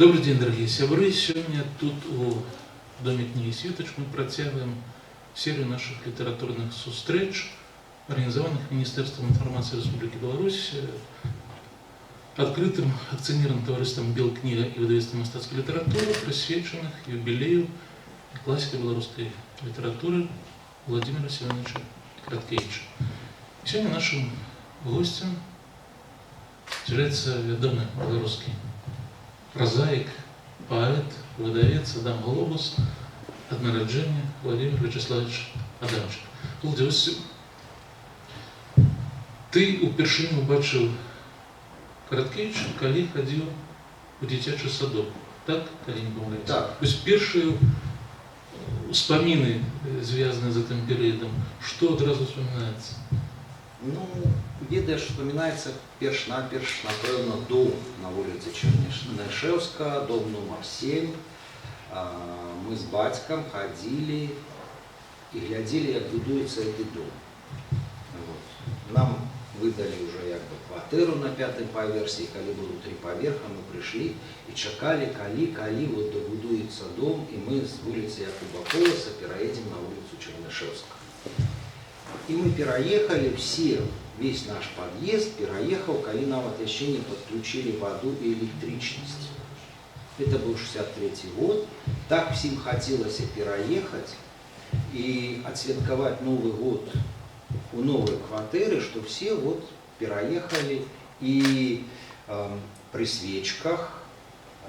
Добры дзень, дарагія сябры. Сёння тут, у Доме кнігі «Світач», мы працягваем серыю нашых літаратурных сустрэч, арганізаваных Міністэрствам інфармацыі Рэспублікі Беларусь, адкрытым акцыянерным таварыствам «Белкніга» і выдавецтвам «Мастацкая літаратура», прысвечаных юбілею класіка беларускай літаратуры Уладзіміра Семёнавіча Караткевіча. Сёння нашым госцем з'яўляецца вядомы беларускі празаік, паэт, выдавец Адам Глобус, ад нараджэння Уладзімір Вячаслававіч Адамчык. Уладзя, вось ты упершыню убачыў Караткевіча, калі хадзіў у дзіцячы садок, так, калі не памыляюся? Так. Вось першыя успаміны, звязаныя з гэтым перыядам, што адразу успамінаецца? Ну, ведаеш, успамінаецца перш-наперш, напэўна, дом на вуліцы Чарнышэўскага, дом нумар 7. Мы з бацькам хадзілі і глядзелі, як будуецца гэты дом. Вот. Нам выдалі ўжо як бы кватэру на пятым паверсе, і калі было тры паверха, мы прыйшлі і чакалі, калі вот дабудуецца дом, і мы з вуліцы Якуба Коласа пераедзем на вуліцу Чарнышэўскага. І мы пераехалі все, весь наш подъезд пераехаў, калі нават яшчэ не подключили воду и электричность. Это был 63 год. Так всем хотелось переехать и отсвяткаваць Новый год у новой кватэры, что все вот переехали и при свечках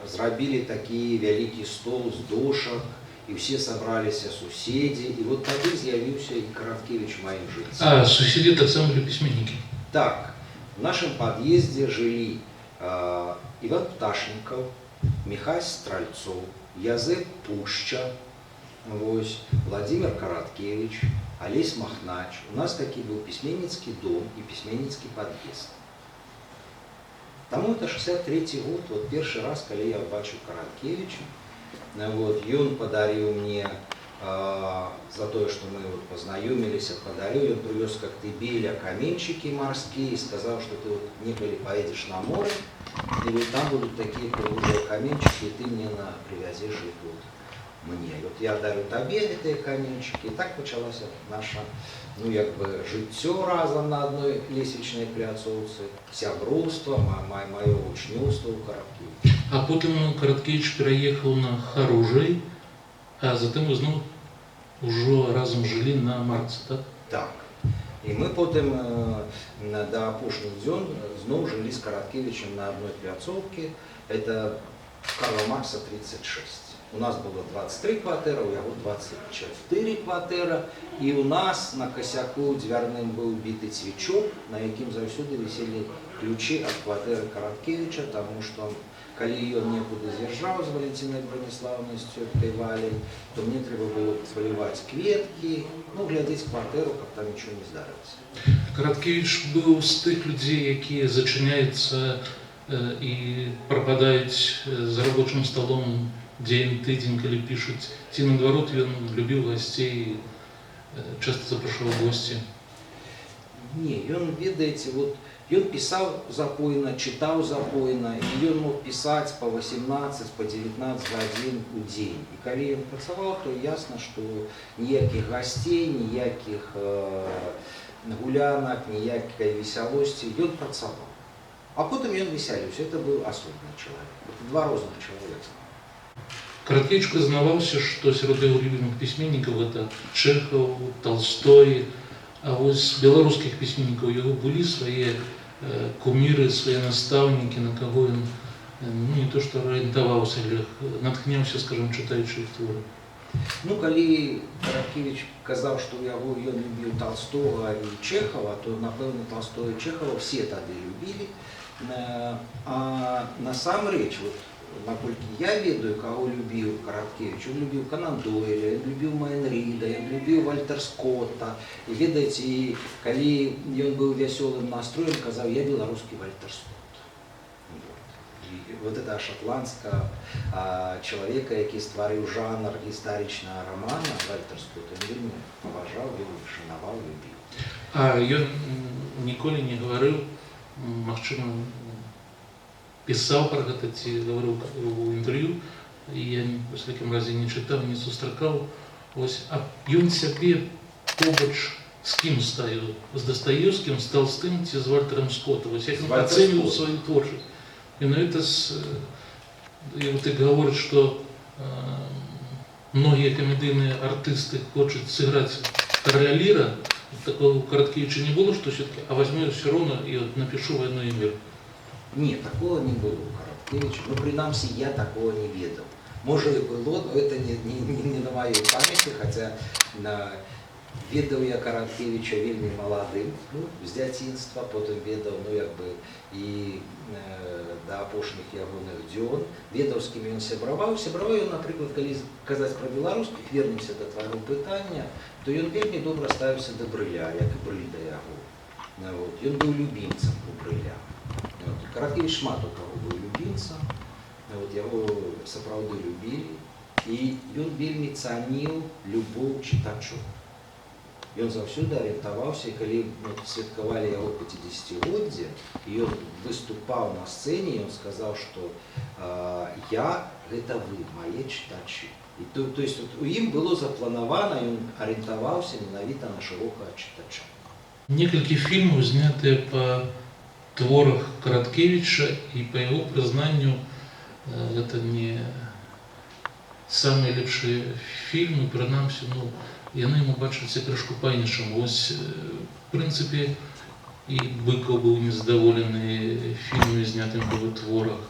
зрабілі такі вялікі стол з дошак, і все сабраліся суседзі, і вот тады з'явіўся і Караткевіч у маім жыцці. А суседзі таксама былі пісьменнікі? Так, в нашем подъезде жили Иван Пташников, Михась Стральцов, Язэп Пушча, вось, Владимир Короткевич, Алесь Махнач. У нас такі был пісьменніцкі дом и пісьменніцкі подъезд. Таму это 63 год, вот першы раз, калі я бачыў Караткевіча. Ну, вот, ён подарил мне за то, что мы вот познакомились, подарил, он привез Коктебеля каменчики морские и сказал, что ты вот некалі поедешь на море, и вот там будут такие прыгожыя каменчики, и ты мне привезешь их вот мне. И вот я дарю табе гэтыя каменчики. И так пачалася наша, ну, як бы, жыццё разам на адной лесвічнай пляцоўцы, сяброўства, маё вучнёўства ў Караткевіча. А потым Караткевіч пераехаў на Харужай, а затым вы зноў ужо разам жылі на Маркса, так? Так. І мы потым да апошніх дзён зноў жылі з Караткевічем на адной пляцоўцы. Это Карла Маркса 36. У нас было 23 кватэры, у яго 24 кватэра. І у нас на касяку дзвярным быў біты цвічок, на якім заўсёды віселі ключы ад кватэры Караткевіча, таму што калі ён некуды з'язджаў з Валентинай Браніславаўнай, з цёткай Валяй, то мне трэба было паліваць кветкі, ну, глядзець кватэру, каб там нічого не здарылася. Караткевіч быў з тых людзей, якія зачыняюцца і прападаюць за рабочым сталом дзень, тыдзень, калі пішуць. Ці наадварот, ён любіў гасцей, часта запрашаў у госці? Не, ён, ведаеце, вот ён пісаў запойна, чытаў запойна, і ён мог пісаць па 18, па 19 гадзін у дзень. І калі ён працаваў, то ясна, што ніякіх гасцей, ніякіх гулянак, ніякай весялосці, ён працаваў. А потым ён весяліўся, это быў асобны чалавек. Это два розных чалавека. Караткевіч прызнаваўся, што сярод яго любімых пісьменнікаў гэта Чэхаў, Талстой, а вось беларускіх пісьменнікаў яго былі свае куміры, свае настаўнікі, на каго ён ну, не то што арыентаваўся, але натхняўся, скажем, чытаючы іх творы? Ну, калі Караткевіч казаў, што ў яго ён любіў Талстога і Чэхава, то, напэўна, Талстога і Чэхава все тады любілі. А насамрэч, вот, наколькі я ведаю, каго любіў Караткевіч, ён любіў Канан Дойля, ён любіў Майн Рыда, ён любіў Вальтер Скотта. І ведаеце, і калі ён быў вясёлым настроем, казаў: «Я беларускі Вальтер Скотт». Вот. І вот это шотландскага чалавека, які стварыў жанр гістарычнага рамана, Вальтер Скотт, ён вельмі паважаў, вельмі шанаваў, любіў. А ён ніколі не гаварыў, магчыма, пісаў пра гэта ці гаварыў у інтэрв'ю, і я ва всякім разе не чытаў, не сустракаў. Вось, а ён сябе побач з кім ставіў? З Дастаеўскім, з Талстым ці з Вальтэрам Скотам? Вось як З ён Вальтер ацэньваў Скотт. сваю творчасць? Менавіта і вот як гаворыць, што многія камедыйныя артысты хочуць сыграць Караля Ліра, такого у Караткевіча не было, што все-таки, а возьму я все равно и вот напишу «Войну и мир». Не, такого не было у Караткевіча. Ну, прынамсі, я такого не ведаў. Можа, і было, но это не на маёй памяці, хаця ведаў я Караткевіча вельмі маладым, ну, з дзяцінства, потым ведаў, ну, як бы, і да апошніх ягоных дзён, ведаў, з кім ён сябраваў. Сябраваў ён, напрыклад, калі казаць пра беларускіх, вернемся да твайго пытання, то ён вельмі добра ставіўся да Брыля, як і Брыль да яго. Ну, вот. Ён быў любімцам у Брыля. Вот. Караткевіч шмат у каго быў любімцам, вот, яго сапраўды любілі, і ён вельмі цаніў любоў чытачоў. Ён заўсёды арыентаваўся, і калі, ну, святкавалі яго 50годдзе, і ён выступаў на сцэне, ён сказаў, што я гэта вы, мае чытачы. І то есть вот, у ім было запланавана, ён арыентаваўся менавіта на шырокага чытача. Некалькі фільмаў знятыя па творах Караткевіча, і па яго прызнанню, гэта не самыя лепшыя фільмы, прынамсі, ну, яны яму бачыліся крышку па-іншаму. Вось, в прынцыпе, і Быкаў быў незадаволены фільмамі, знятым па яго творах.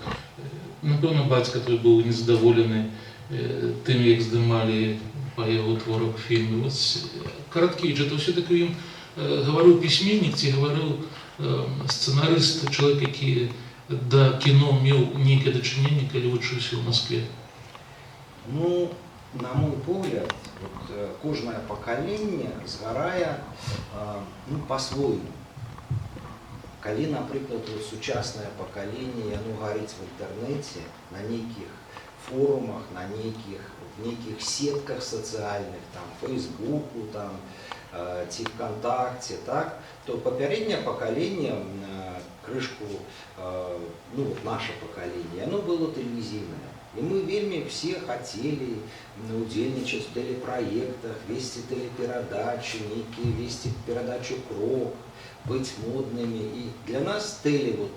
Напэўна, бацька твой быў незадаволены тым, як здымалі па яго творах фільмы. Вось, Караткевіч, это ўсё-таки ім гаварыў пісьменнік ці гаварыў сцэнарыст, чалавек, які да кіно меў нейкае дачыненне, калі вучыўся ў Маскве? Ну, на мой погляд, вот, кожнае пакаленне згарае ну, па-свойму. Калі, напрыклад, вот, сучаснае пакаленне, яно гарыць в інтэрнэце, на нейкіх форумах, в нейкіх сетках сацыяльных, там, Фейсбуку, там, ці ВКонтакте, так, то папярэдняе пакаленне, крышку, ну, вот наше пакаленне, оно было тэлевізійнае. І мы вельмі все хацелі удзельнічаць в тэлепраектах, весці тэлеперадачы, нейкія весці перадачу «Крок», быць моднымі. І для нас тэле вот,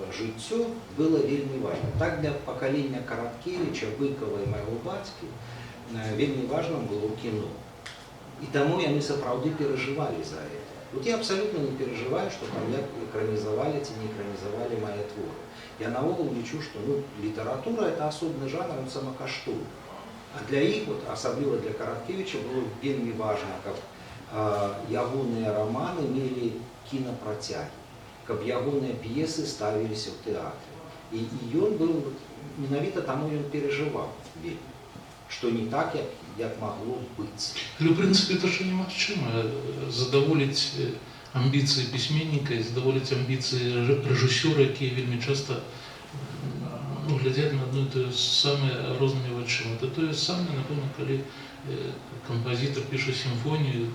жыццё было вельмі важна. Так для пакалення Караткевіча, Быкава і майго бацькі вельмі важным было кіно. І таму яны сапраўды перажывалі за это. Вот я абсолютно не переживаю, что там як экранізавалі ці не экранізавалі мае творы. Я наогул лічу, што, ну, літаратура — это асобны жанр, он самакаштоўны. А для іх, вот, асабліва для Караткевіча, было вельмі важна, каб ягоныя раманы мелі кінапрацягі, каб ягоныя п'есы ставіліся ў тэатры. І ён быў, вот, менавіта таму ён перажываў вельмі, што не так, як магло быць. Але, в прынцыпе, это ж немагчыма задаволіць амбіцыі пісьменніка і задаволіць амбіцыі рэжысёра, якія вельмі часта ну, глядзяць на адно і тое самае рознымі вачыма. Это тое самае, напэўна, калі кампазітар піша сімфонію,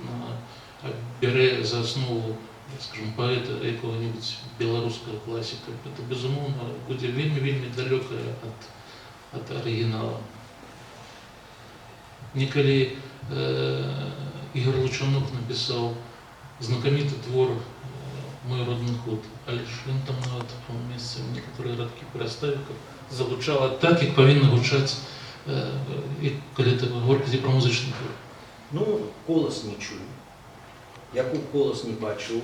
бярэ за аснову, скажем, паэта якога-небудзь беларускага класіка, это, безумоўна, будзе вельмі-вельмі далёкае ад арыгінала. Некалі Ігар Лучанок напісаў знакаміты твор «Мой родны кут», але ж ён там нават, по-моему, месцамі некаторыя радкі пераставіў, каб загучала так, як павінна гучаць, і калі ты гаворка ідзе пра музычны твор. Ну, Колас не чуў. Якуб Колас не пачуў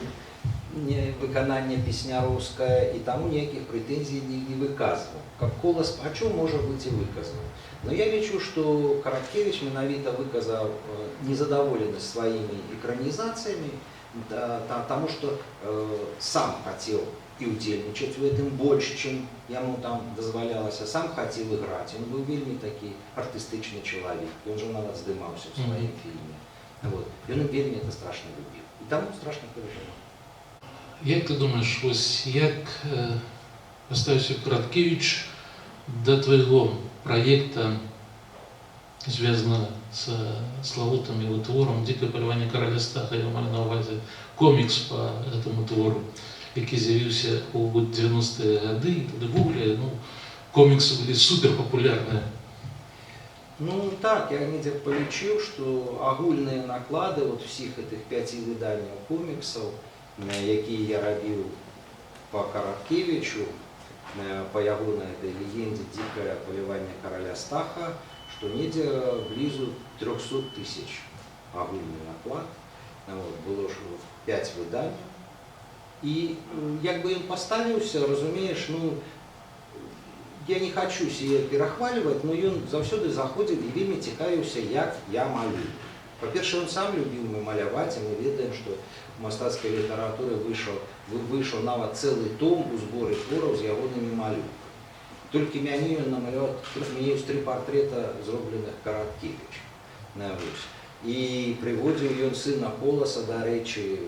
не, выкананне песняроўскае, і таму ніякіх прэтэнзій не выказваў. Каб Колас пачуў, можа быць, і выказаў. Но я лічу, што Караткевіч менавіта выказаў незадаволенасць сваімі экранізацыямі, да, таму што сам хацеў і ўдзельнічаць у гэтым больш, чым яму там дазвалялася, сам хацеў іграць. Ён быў вельмі такі артыстычны чалавек. Ён жа нават здымаўся ў сваім фільме. Вот. Ён вельмі это страшна любіў. І таму страшна перажываў. Як ты думаеш, вось як паставіўся Караткевіч да твайго праекта, звязана з Славутам яго творам «Дзікае паляванне караля Стаха», я маю на ўвазе комікс па гэтаму твору. які з'явіўся ў 90-е гады, і тады ўвогуле, ну, коміксы былі суперпапулярныя. Ну так, я недзе палічыў, што агульныя наклады вот усіх гэтых пяці выданняў коміксаў, якія я рабіў па Караткевічу, па ягонай этой легендзе «Дзікае паляванне караля Стаха», што недзе блізу 300 тысяч агульны наклад. Вот, было ж 5 выданняў. І як бы ён паставіўся, разумееш, ну, я не хочу сие перахвальваць, но ён заўсёды заходзіў і вельмі цікавіўся, як я малюю. Па-першае, ён сам любіў маляваць, і мы ведаем, што у мастацкай літаратуры выйшаў нават цэлы том у зборы твораў з ягонымі малюнкамі. Толькі мяне ён намаляваў, у мяне ёсць тры партрэта, зробленых Караткевічам. Вось. І прыводзіў ён сына Коласа, дарэчы,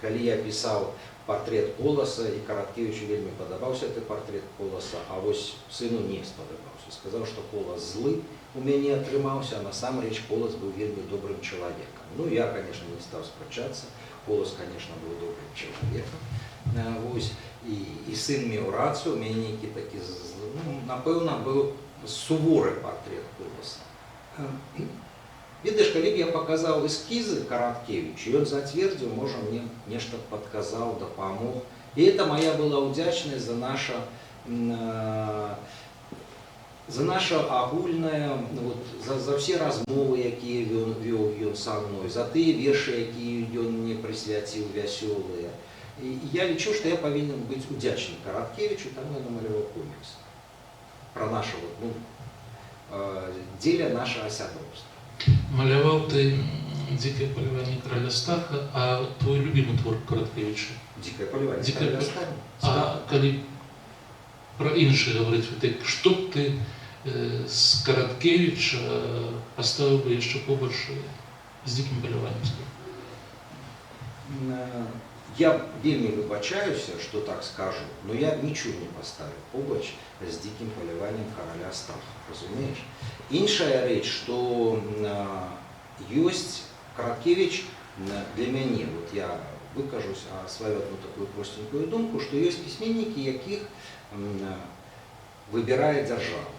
калі я пісаў партрэт Коласа, і Караткевічу вельмі падабаўся гэты партрэт Коласа, а вось сыну не спадабаўся. Сказаў, што Колас злы у мяне атрымаўся, а насамрэч Колас быў вельмі добрым чалавекам. Ну, я, конечно, не стаў спрачацца. Колас, конечно, быў добрым чалавекам. Вось. І сын меў рацыю, у мяне нейкі такі, ну, напэўна, быў суворы партрэт Коласа. Ведаеш, калі б я паказаў эскізы Караткевічу, ён зацвердзіў, можа, мне нешта падказаў, дапамог. І это моя была ўдзячнасць за наша агульнае, ну, вот, за ўсе размовы, якія вёў ён са мной, за тыя вершы, якія ён мне прысвяціў, вясёлыя. І я лічу, што я павінен быць удзячны Караткевічу, таму я намаляваў комікс пра наша, вот, ну, дзеля нашага сяброўства. Маляваў ты «Дзікае паляванне караля Стаха», а твой любімы твор Караткевіча? «Дзікае паляванне «Дзікае караля паляванне». Стаха». А калі пра іншыя гаварыць, так што б ты з Караткевіча паставіў бы яшчэ побач з «Дзікім паляваннем»? Я вельмі выбачаюся, што так скажу, но я нічого не паставіў побач з «Дзікім паляваннем караля Стаха», разумееш? Іншая рэч, што ёсць Караткевіч для мяне, вот я выкажусь сваю одну такую простенькую думку, што ёсць пісьменнікі, якіх выбірае дзяржава.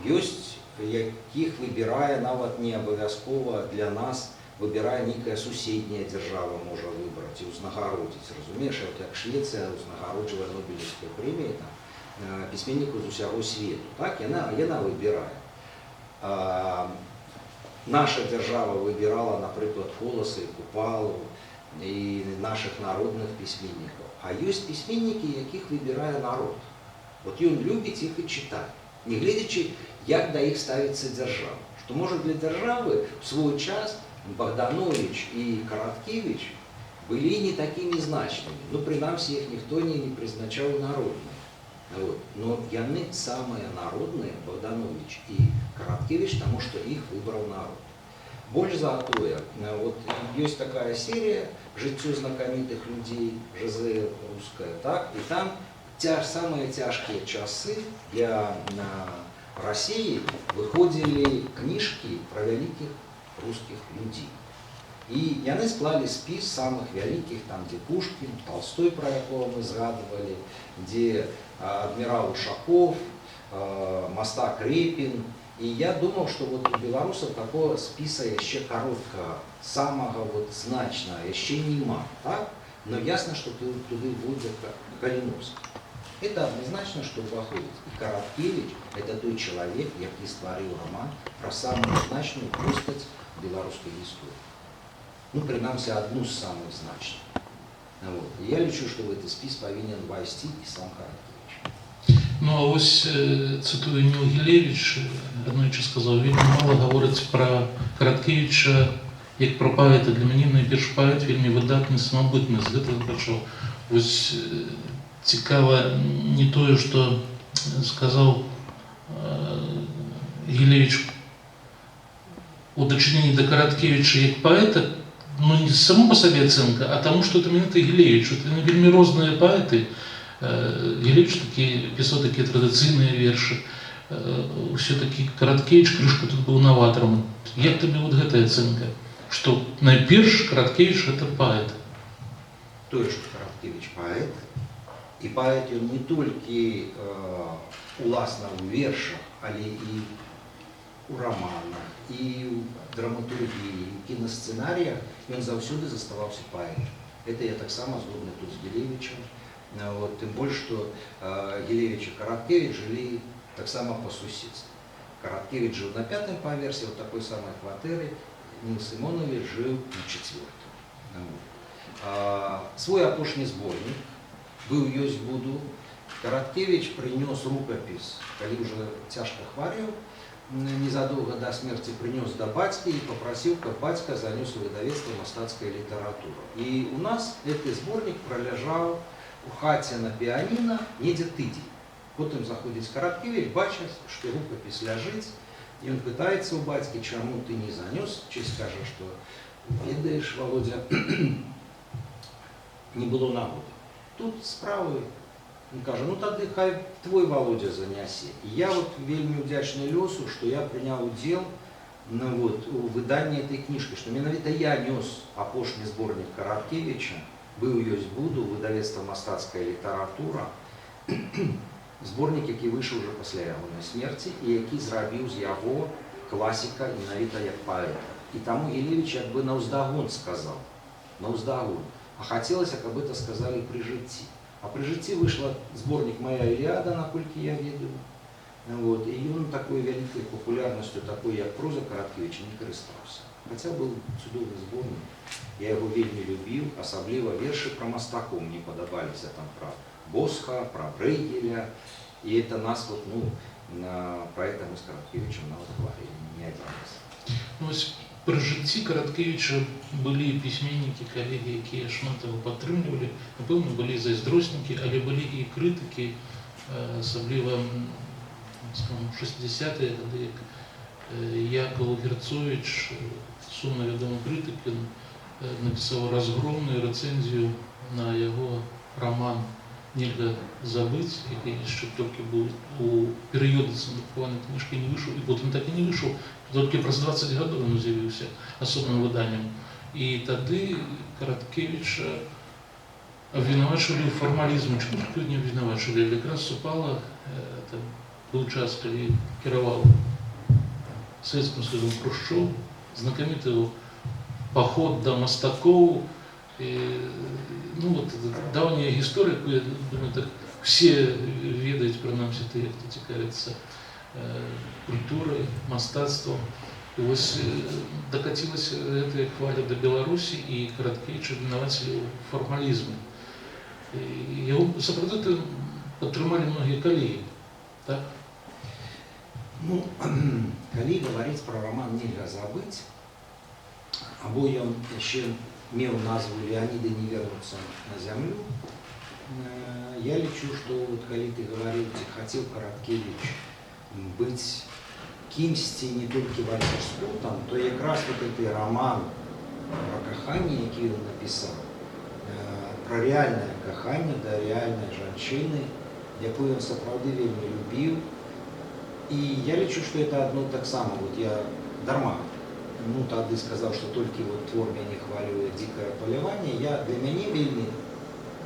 Ёсць, якіх выбірае нават не абавязкова для нас, выбірае нейкая суседняя дзяржава, можа выбраць і ўзнагародзіць, разумееш, вот як Швецыя ўзнагароджвае Нобелевскай прэміяй там пісьменнікаў з усяго свету, так, яна выбірае. Наша дзяржава выбірала, напрыклад, Коласа і Купалу і нашых народных пісьменнікаў. А ёсць пісьменнікі, якіх выбірае народ. Вот ён любіць іх і чытае, не гледзячы, як да іх ставіцца дзяржава. Што, можа, для дзяржавы в свой час Багдановіч і Караткевіч былі не такімі значнымі. Ну, прынамсі, іх ніхто не прызначаў народныя. Вот. Но яны самыя народныя, Багдановіч і Караткевіч, таму што іх выбраў народ. Больш за тое, вот ёсць такая серія «Жыццё знакамітых людзей», ЖЗЛ руская, так, і там самыя цяжкія часы для Расіі выходзілі кніжкі пра вялікіх рускіх людзей. І яны склалі спіс самых вялікіх, там, дзе Пушкін, Толстой, пра якога мы згадвалі, дзе адмірал Ушаков, мастак Рэпін. І я думаў, што вот у беларусаў такого спіса яшчэ кароткага, самага вот значнага яшчэ няма, так? Но ясна, што туды будзе Каліноўскі. Это однозначно, што ўваходзіць. І Караткевіч – это той чалавек, які стварыў роман пра самую значную постаць беларускай гісторыі. Ну, прынамсі, адну з самых значных. Вот. І я лічу, што в гэты спіс павінен увайсці і сам Караткевіч. Ну, а ось цытую Ніл Гілевіч, аднойчы сказаў: «Вельмі мала гаворыць пра Караткевіча як пра паэта. Для мяне найперш паэт, вельмі выдатны, самабытны, з гэтага пачаў». Вось цікава не тое, што сказаў Гілевіч у дачыненні да Караткевіча як паэта, ну, не само па сабе ацэнка, а таму, што это менавіта Гілевіч, вот яны вельмі розныя паэты. Гілевіч такі пісаў такія традыцыйныя вершы. Ўсё-такі Караткевіч крышку тут быў наватарам. Як табе вот гэтая ацэнка, што найперш Караткевіч гэта паэт? Тое, што Караткевіч Караткевіч паэт, і паэт ён не толькі уласна ў вершах, але і у раманах, і ў драматургіі, і ў кінасцэнарыях ён заўсёды заставаўся паэтам. Это я таксама згодны тут з Гілевічам. Вот, тым больш, што Гілевіч і Караткевіч жылі таксама па суседству. Караткевіч жыў на пятым паверсе ў такой самай кватэры, Ніл Сымонавіч жыў на чацвёртым. Вот. Свой апошні зборнік «Быў, ёсць, буду» Караткевіч прынёс рукапіс, калі ўжо цяжка хварэў, незадоўга да смерці прынёс да бацькі і папрасіў, каб бацька занёс у выдавецтва «Мастацкая літаратура». І у нас гэты зборнік праляжаў у хаце на піаніна недзе тыдзень. Потым заходзіць Караткевіч, бачыць, што рукапіс ляжыць, і ён пытаецца ў бацькі: «Чаму ты не занёс?» Честь кажа, што, ведаеш, Володя, не было нагоды. Тут справы. Он кажа: «Ну тады хай твой Володя занясе». І я вот вельмі ўдзячны лёсу, што я прыняў удзел, ну, вот, у выданні этой кніжкі, што менавіта я нёс апошні зборнік Караткевіча «Быў, ёсць, буду» выдавецтва «Мастацкая літаратура», зборнік, які выйшаў уже пасля ягонай смерці і які зрабіў з яго класіка менавіта як паэта. І таму Гілевіч як бы наўздагон сказаў, наўздагон. А хацелася, каб это сказалі пры жыцці. А пры жыцці выйшла зборнік «Моя Іліада», наколькі я ведаю. Вот. І ён такой вялікай папулярнасцю, такой як проза Караткевіча, не карыстаўся. Хаця быў цудоўны зборнік. Я яго вельмі любіў, асабліва вершы пра мастакоў мне падабаліся, там пра Босха, пра Брэйгеля. І это нас вот, ну, про это мы с Караткевичем нават гаварылі не один раз. Ну, вось пры жыцці Караткевіча былі пісьменнікі, калегі, якія шмат яго падтрымлівалі. Напэўна, былі зайздроснікі, але былі і крытыкі, асабліва скажем, 60-е гады, як Якаў Герцовіч, сумна вядомы крытык, ён напісаў разгромную рэцэнзію на яго раман «Нельга забыць», які яшчэ толькі быў у перыёдыцы друкаванай кніжкі, не выйшаў, і потым так і не выйшаў, толькі праз 20 гадоў ён з'явіўся асобным выданнем. І тады Караткевіча абвінавачвалі ў фармалізму, чым толькі не абвінавачвалі, але якраз супала, это быў час, калі кіраваў Савецкім Союзом Хрушчоў, знакаміты паход да мастакоў, і, ну, вот, даўняя гісторыя, якую, я думаю, так все ведаюць, прынамсі тыя, хто цікавіцца культурай, мастацтвам. І вось дакацілася гэтая хваля да Беларусі, і Караткевіча абвінавацілі ў фармалізме. І яго сапраўды ты падтрымалі многія калегі. Так? Ну, калі гаварыць пра раман «Нельга забыць», або ён яшчэ меў назву «Леониды не вернутся на зямлю», я лічу, што вот калі ты гаварыў, ці хацеў Караткевіч быць кімсьці, не толькі Вальтер Скотам, то якраз вот гэты раман пра каханне, які ён напісаў, пра рэальнае каханне да рэальнай жанчыны, якую ён сапраўды вельмі любіў. І я лічу, што это одно таксама, вот я дарма, ну, тады сказаў, што толькі вот твор мяне хвалюе «Дзікае паляванне», я для мяне вельмі,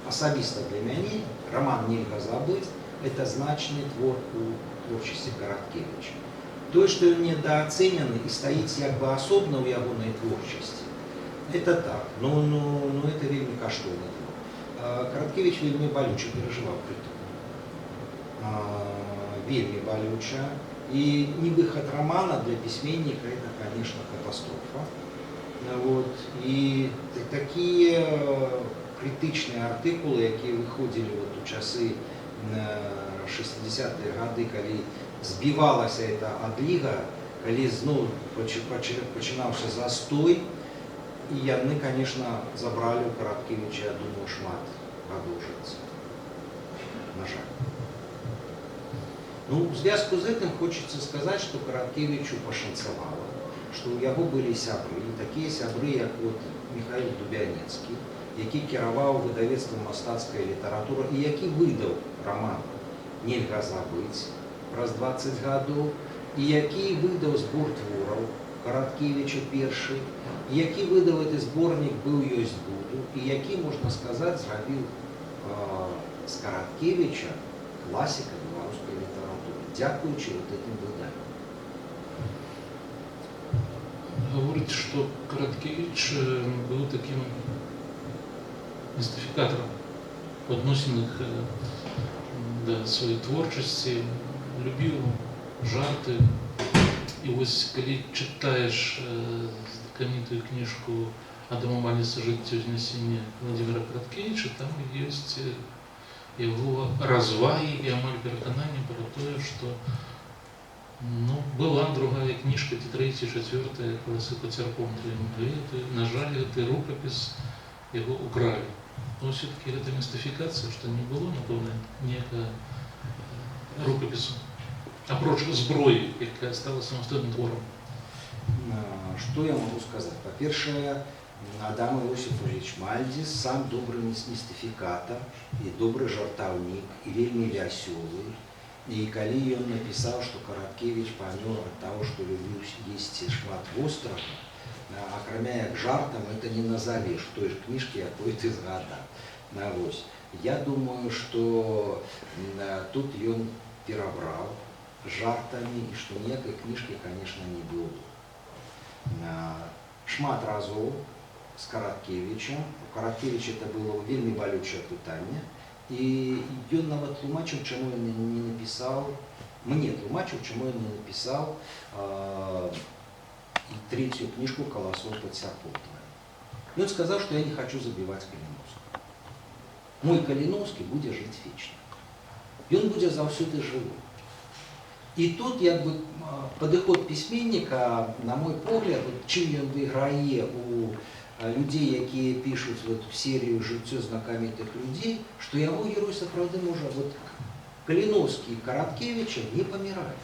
асабіста для мяне, раман «Нельга забыць» это значны твор у творчасці Караткевіча. Тое, што ён недаацэнены і стаіць як бы асобна ў ягонай творчасці, это так, но это вельмі каштоўны твор. Караткевіч вельмі балюча перажываў крытыку. Вельмі балюча. І невыхад рамана для пісьменніка это, конечно, катастрофа. Вот. І такія крытычныя артыкулы, якія выходзілі вот у часы 60-е гады, калі збівалася эта адліга, калі зноў пачынаўся застой, і яны, конечно, забралі ў Караткевіча, я думаю, шмат гадоў жыцця. На жаль. Ну, у звязку з гэтым хочацца сказаць, што Караткевічу пашанцавала, што ў яго былі сябры, такія сябры, як вот Міхаіл Дубянецкі, які кіраваў выдавецтвам «Мастацкая літаратура» і які выдаў раман «Нельга забыць» праз 20 гадоў, і які выдаў збор твораў Караткевіча першы, і які выдаў гэты зборнік «Быў, ёсць, буду», і які, можна сказаць, зрабіў з Караткевіча класіка беларускай літаратуры, дзякуючы вот гэтым выданням. Гаворыць, што Караткевіч быў такім містыфікатарам у адносінах да сваёй творчасці, любіў жарты. І вось калі чытаеш знакамітую кніжку Адама Мальдзіса «Жыццё знясення» Уладзіміра Караткевіча, там ёсць яго развагі і амаль перакананне пра тое, што, ну, была другая кніжка, ці трэцяя, чацвёртая «Каласы пад сярпом тваім». Але, на жаль, гэты рукапіс яго укралі. Но все-таки гэта містыфікацыя, што не было, напэўна, ніякага рукапісу, апроч «Зброі», якая стала самастойным творам. Што я магу сказаць? Па-першае, Адам Іосіфавіч Мальдзіс сам добры містыфікатар і добры жартаўнік, і вельмі вясёлы. І калі ён напісаў, што Караткевіч памёр ад таго, што любіў есці шмат вострага, акрамя як жартам это не назавеш у той ж кніжкі, якую ты згадаў. Вось. Я думаю, што тут ён перабраў жартамі і што ніякай кніжкі, конечно, не было. Шмат разоў з Караткевічам. У Караткевіча это было вельмі балючае пытанне. І ён нават тлумачыў, чаму ён не напісаў, мне тлумачыў, чаму ён не напісаў і трэцюю кніжку «Каласоў пад сярпом тваім». Ён сказаў, што я не хочу забіваць Каліноўскага. Мой Каліноўскі будзе жыць вечна. Ён будзе заўсёды жывы. І тут як бы падыход пісьменніка, на мой погляд, вот, чым ён выйграе у людзей, якія пішуць вот серію «Жыццё знакамітых людзей», што яго герой сапраўды можа, вот Каліноўскі Караткевіча не памірае.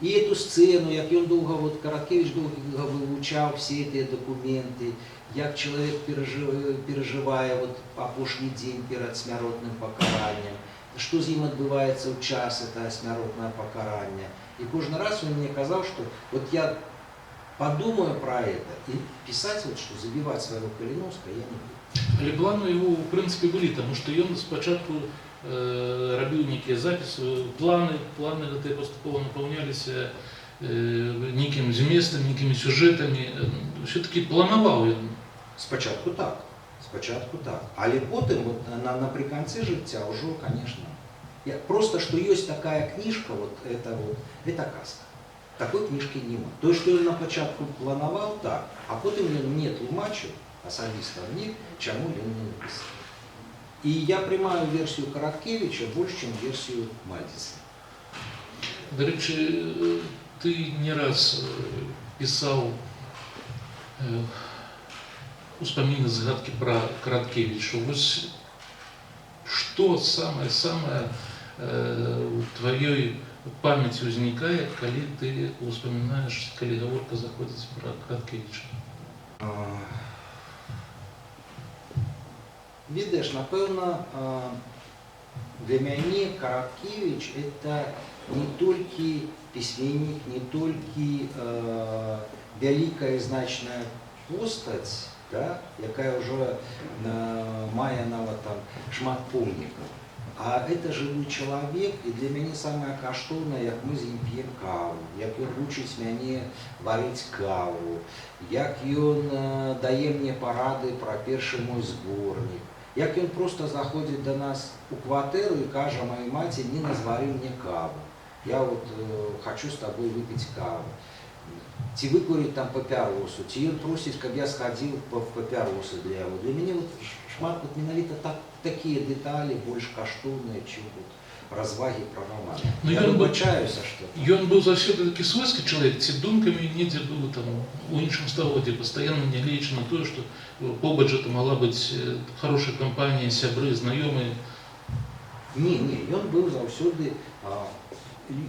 І эту сцэну, як ён доўга, вот Караткевіч доўга вывучаў все гэтыя дакументы, як чалавек перажывае вот апошні дзень перад смяротным пакараннем, што з ім адбываецца ў час этого смяротнага пакарання. І кожны раз ён мне казаў, што вот я подумаю про это, и писать, вот, что забивать своего Калиновского я не буду. Але планы его, в прынцыпе, былі, таму што ён спачатку рабіў нейкія запісы, планы гэтыя паступова напаўняліся нейкім зместам, нейкімі сюжэтамі. Все-таки планаваў ён. Спачатку так. Спачатку так. Але потым, вот, напрыканцы жыцця ўжо, конечно. Просто, что есть такая кніжка, вот, это казка. Такой кніжкі няма. То, што ён на пачатку планаваў, так, а потым ён мне тлумачыў, асабіста мне, чаму ён не напісаў. І я прымаю версію Караткевіча больш, чым версію Мальдзіса. Дарэчы, ты не раз пісаў успаміны, згадкі пра Караткевіча. Вось што самае-самае у тваёй памяці ўзнікае, калі ты успамінаеш, калі гаворка заходзіць пра Караткевіча? Ведаеш, напэўна, для мяне Караткевіч это не толькі пісьменнік, не толькі вялікая значная постаць, да, якая ўжо мае нават там шмат помнікаў. А это жывы чалавек, і для мяне самае каштоўнае, як мы з ім п'ем каву, як ён вучыць мяне варыць каву, як ён дае мне парады пра першы мой зборнік, як ён проста заходзіць да нас у кватэру і кажа маёй маці: «Ніна, звары мне каву, я вот хочу з табой выпіць каву». Ці выкурыць там папяросу, ці ён просіць, каб я схадзіў па папяросы для яго. Для мяне вот шмат вот менавіта так, такія дэталі больш каштоўныя, чым вот развагі пра роман. Ну, Я ён быў- выбачаюся, што Ён быў заўсёды такі свойскі чалавек, ці думкамі недзе быў там у іншым стагоддзі, пастаянна нягледзячы на тое, што побач это могла быць хорошая кампанія, сябры, знаёмыя? Не, не, ён быў заўсёды,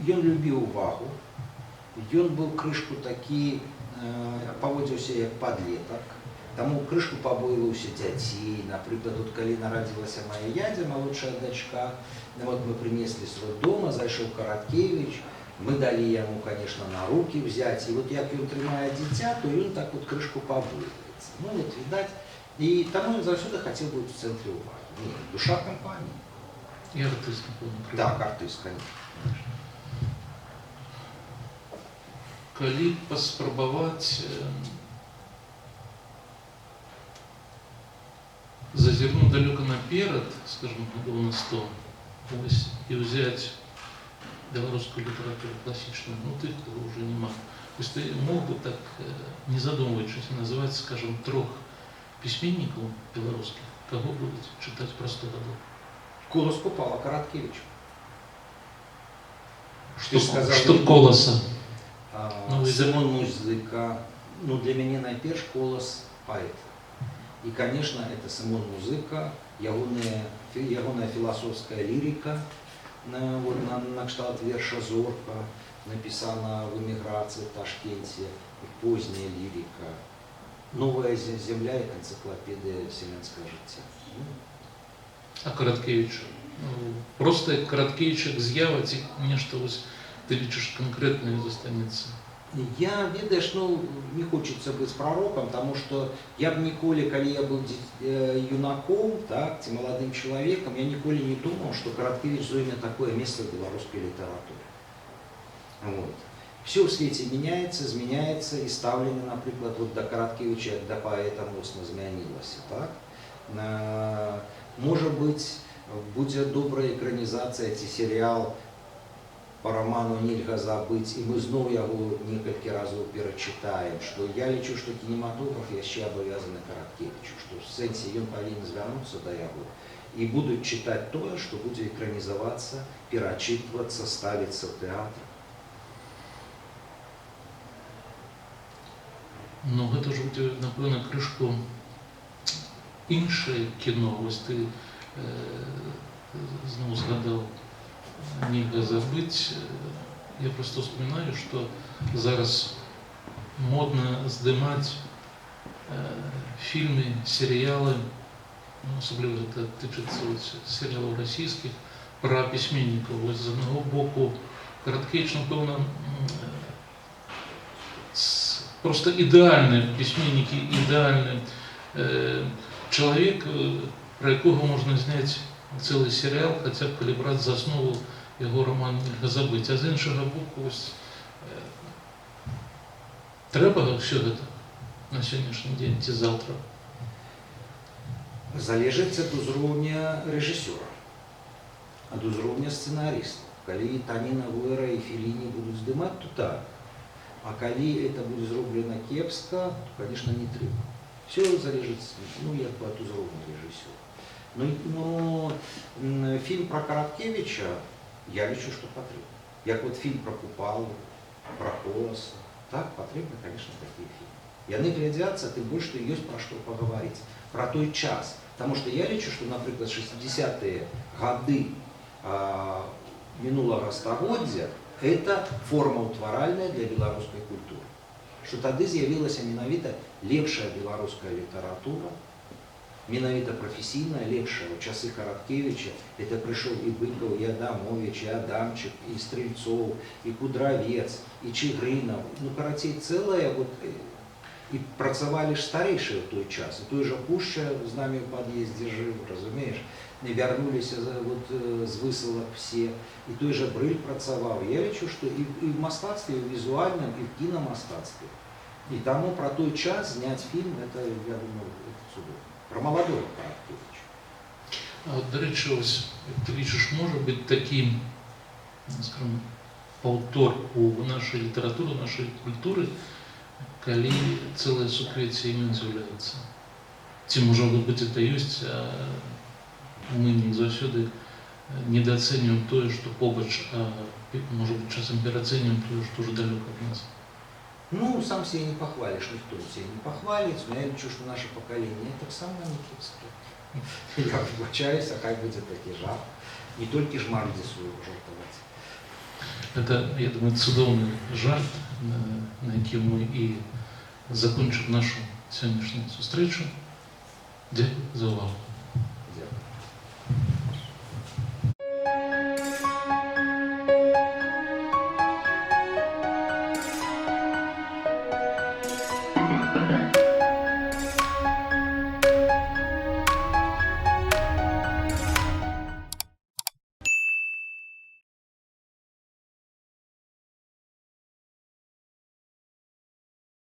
ён любіў увагу, ён быў крышку такі, паводзіўся як падлетак, таму крышку пабойваўся дзяцей. Напрыклад, тут, калі нарадзілася моя Ядзя, малодшая дачка, ну, вот мы прынеслі з роддома, зайшоў Караткевіч, мы далі яму, конечно, на руки взять, і вот як ён трымае дзіця, то ён так вот крышку пабойваецца. Ну, вот, відаць, І таму ён заўсёды хацеў быць у цэнтры ўвагі. Не, душа кампаніі. І артыст, напэўна, крыху. Так, артыст, конечно. Калі паспрабаваць зазірнуць далёка наперад, скажем, гадоў на 100, вось, і ўзяць беларускую літаратуру класічную, ну, тых, каго ўжо няма. Вось ты мог бы так, не задумваючыся, называць, скажем, трох пісьменнікаў беларускіх, каго будуць чытаць праз 100 гадоў? Колас, Купала, Караткевіч. Што, Ты ж сказаў, што не- Коласа? Ну, вы- Сымон Музыка. Ну, для мяне найперш Колас паэт. І, конечно, это Сымон Музыка, ягоная філасофская лірика, вот, на кшталт верша «Зорка», напісана в эміграцыі в Ташкенте, і позняя лірика. «Новая земля» як энцыклапедыя сялянскага жыцця. Ну, А Караткевіч? Ну, проста як Караткевіч як з'ява, ці нешта вось ты лічыш, канкрэтнае застанецца? Я, ведаеш, ну, не хочется быць прарокам, таму што я б ніколі, калі я быў юнаком, так, ці маладым чалавекам, я ніколі не думаў, што Караткевіч зойме такое месца в беларускай літаратуры. Вот. Все ў свеце меняется, змяняецца, і стаўленне, напрыклад, вот да Караткевіча як да паэта моцна змянілася. Так? Можа быць, будзе добрая экранізацыя ці серыял по роману «Нельга забыць», і мы зноў яго некалькі разоў перачытаем, што я лічу, што кінематограф яшчэ абавязаны Караткевічу, што ў сэнсе ён павінен звярнуцца да яго і будуць чытаць тое, што будзе экранізавацца, перачытвацца, ставіцца ў тэатр. Ну, гэта ж будзе, напэўна, крышку іншае кіно. Вось ты зноў згадаў «Нельга забыць». Я просто вспоминаю, што зараз модна здымаць фільмы, серыялы, ну, асабліва гэта тычыцца вось серыялаў расійскіх, пра пісьменнікаў. Вось з аднаго боку Караткевіч, напэўна, просто ідэальны пісьменнік і ідэальны чалавек, пра якога можна зняць цэлы серыял, хаця б калі браць за аснову яго роман «Нельга забыць». А з іншага боку, вось, трэба ўсё гэта на сённяшні дзень ці заўтра? Залежыць ад узроўня рэжысёра, ад узроўня сцэнарыста. Калі Таніна Гуэра і Феліні будуць здымаць, то так. А калі это будзе зроблена кепска, то, конечно, не трэба. Все залежыць, ну, як бы ад узроўня рэжысёра. Ну, фільм пра Караткевіча, я лічу, што патрэбны. Як вот фільм пра Купалу, пра Коласа. Так, патрэбны, конечно, такія фільмы. Яны глядзяцца, тым больш, што ёсць пра што пагаварыць. Пра той час. Таму што я лічу, што, напрыклад, 60-е гады мінулага стагоддзя это форма ўтваральная для беларускай культуры. Што тады з'явілася менавіта лепшая беларуская літаратура, менавіта прафесійная лепшая. У часы Караткевіча это прыйшоў і Быкаў, і Адамовіч, і Адамчык, і Стральцоў, і Кудравец, і Чыгрынаў. Ну, карацей, цэлая вот, і працавалі ж старэйшыя ў той час. І той жа Пушча з намі ў пад'ездзе жыў, разумееш? І вярнуліся вот, з высылак все. І той жа Брыль працаваў. Я лічу, што і в мастацтве, і ў візуальным, і в кінамастацтве. І таму пра той час зняць фільм, это, я думаю, это цудоўна. Пра маладога Караткевіча. А от, дарэчы, ось, як ты лічыш, можа быць такі, скажем, паўтор у нашай літаратуры, нашай культуры, калі цэлае суквецце імён з'яўляецца? Ці, можа быць, это ёсць, а мы не заўсёды недаацэньваем тое, што побач, а, можа быць, часам пераацэньваем тое, што ўжо далёка ад нас? Ну, сам себе не похвалишь, никто себе не похвалит. Но я лічу, што наша пакаленне таксама не кепскае. Я выбачаюся, хай будзе такі жарт. Не толькі ж Мальдзісу жартаваць. Это, я думаю, цудоўны жарт, на якім мы і закончым нашу сённяшнюю сустрэчу. Дзякуй за ўвагу. Дзякую.